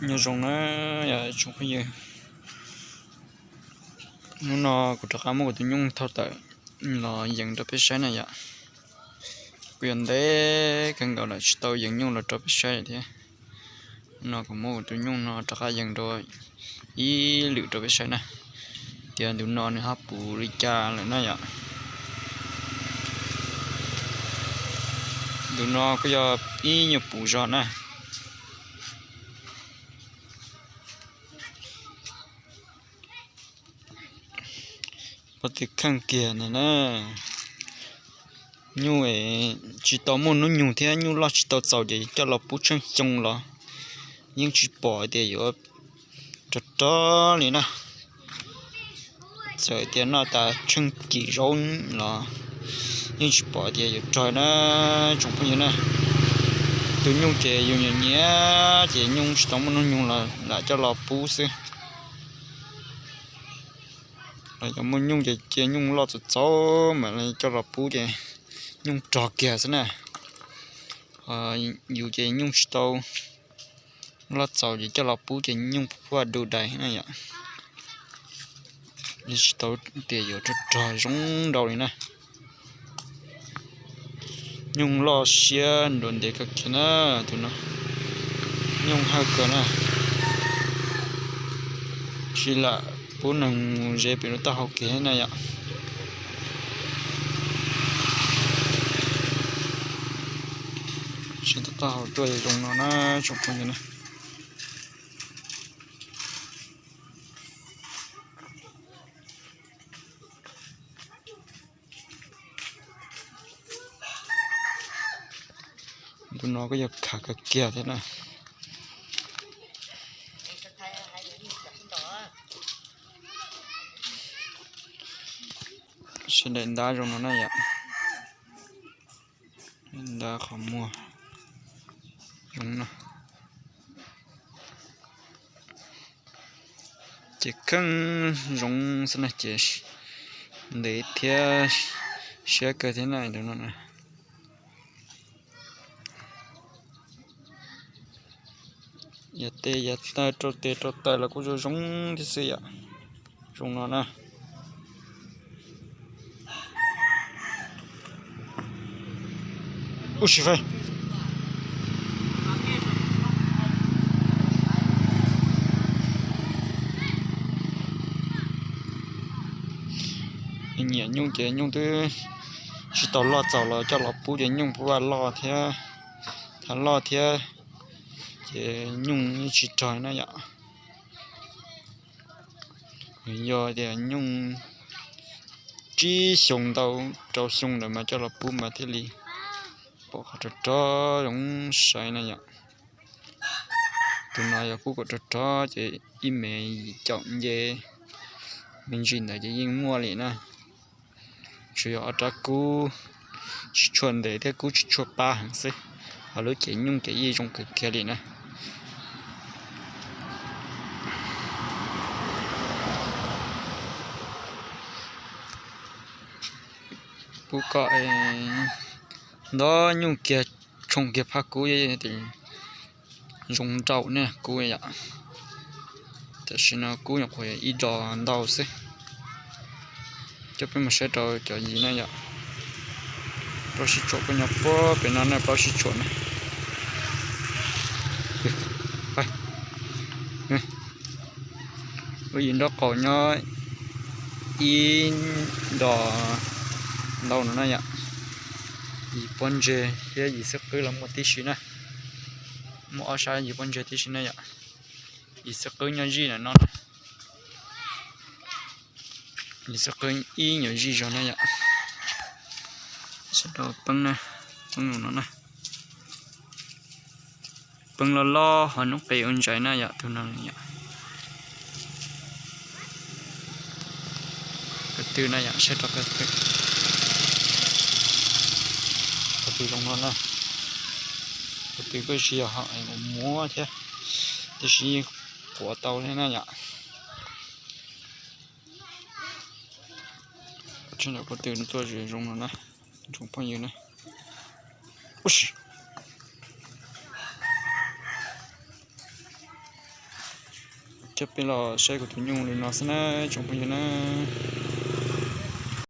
Nyob zoo na yom tsoom phooj ywg, hnub no kuv rov qab muab kuv tus nyuj thauj tawm los yees rau peb saib na yom. Kuj yog ntev kawg nkaus lawm tsis tau yees nyuj los rau peb saib thiab. Hnub no kuv muab kuv tus nyuj no rov qab yees rau ib lwm rau peb saib na, tias ntu no nws ho puv li cas lawm na yom. Ntu no kuj yog ib nyuag puv zog na. Pob tw kheej kiag na. Nyuj tsis tau muaj hnub nyoog thiab nyuj loj tsis tau txaus ces coj los pub tsheej xyoo los yeej tsis pom tias yuav rog rog li na. Txawm tias noj tas tsheej kim zaub los yeej tsis pom tias yuav rog na tsoom phooj ywg na. Tus nyuj ces yus nyiam nyiam ces nyuj tsis tau muaj hnub nyoog los lam coj los pub xwb. Los yog muaj nyuj ces cia nyuj loj txaus txaus mam coj los pub ces nyuj rog kiag xwb na. Yus ces nyuj tsis tau loj txaus ces coj los pub ces nyuj phuaj du dais na yom. Tsis tau tias yuav rog rog zoo nraus li na. Nyuj loj siab nruas ntev kawg kiag na, tus no nyuj hawj kawg na. Tsis lam pub neeg mus ze pem lub taub hau kev na yom. Tsis tau taub hau tuaj zoo no na tsoom phooj ywg na. Ntu no kuj yog khav kawg kiag thiab na. Sawv daws ntab zoo no na yom. Ntab qhov muag zoo no. Ces kheej zoo xwb na ces ntev thiab siab kawg thiab na no. Yav tes yav taw rau tes rau taw los kuj zoo zoo thiab xwb yom. Zoo no na. Ub si fai. Nyiam nyuj ces nyuj twb tsis tau loj txaus los coj los pub ces nyuj pub vaj loj thiab, thav loj thiab ces nyuj tsis rog na yom. Yog tias nyuj tsib xyoo ntau rau xyoo ntawd mas coj los pub mas thiaj li pom qhov rog rog zoo saib na yom. Tus no yog kub kom rog rog ces ib me yim caum nce me ntsis ntawd ces yeej muaj li na. Tsuas yog ob rab kub tsis tshua ntev thiab kub tsis tshua pab heev xwb, ho lub cev nyuj ces yeej zoo kawg kiag li na. Pub kom ntau nyuj kiag tshooj kiag phab kub zoo nraum ne kub yom. Tam sim no kub nyuam qhuav ib dos ntau xwb. Coj peb mus saib rau cov yim na yom. Plaub sib tsuam kuj nyob puag pem no na, plaub sib tsuam na. Lub yim nraub qaum nyob ib dos ntau no na yom. Yim pob ntseg thiab yim xwb qwb los muaj tib si na. Muaj ob sab yim pob ntseg tib si na yom. Yim xwb qwb nyob zij ntawm no na. Yim xwb qwb ib nyuag zij zog na yom. Sawv daws peb, peb no na. Peb loj loj ho noob qes ua ntsais na yom, tus no yom. Ko tw na yom, saib rau ko tw. Ko tw zoo no na. Ko tw kuj tsis yog ho muab thiab, tiam sis quav tau thiab na yom. Tseem ko tw tuaj zoo no na, tsoom phooj ywg na. Ub si. Coj peb los saib kuv tus nyuj li no xwb na, tsoom phooj ywg na.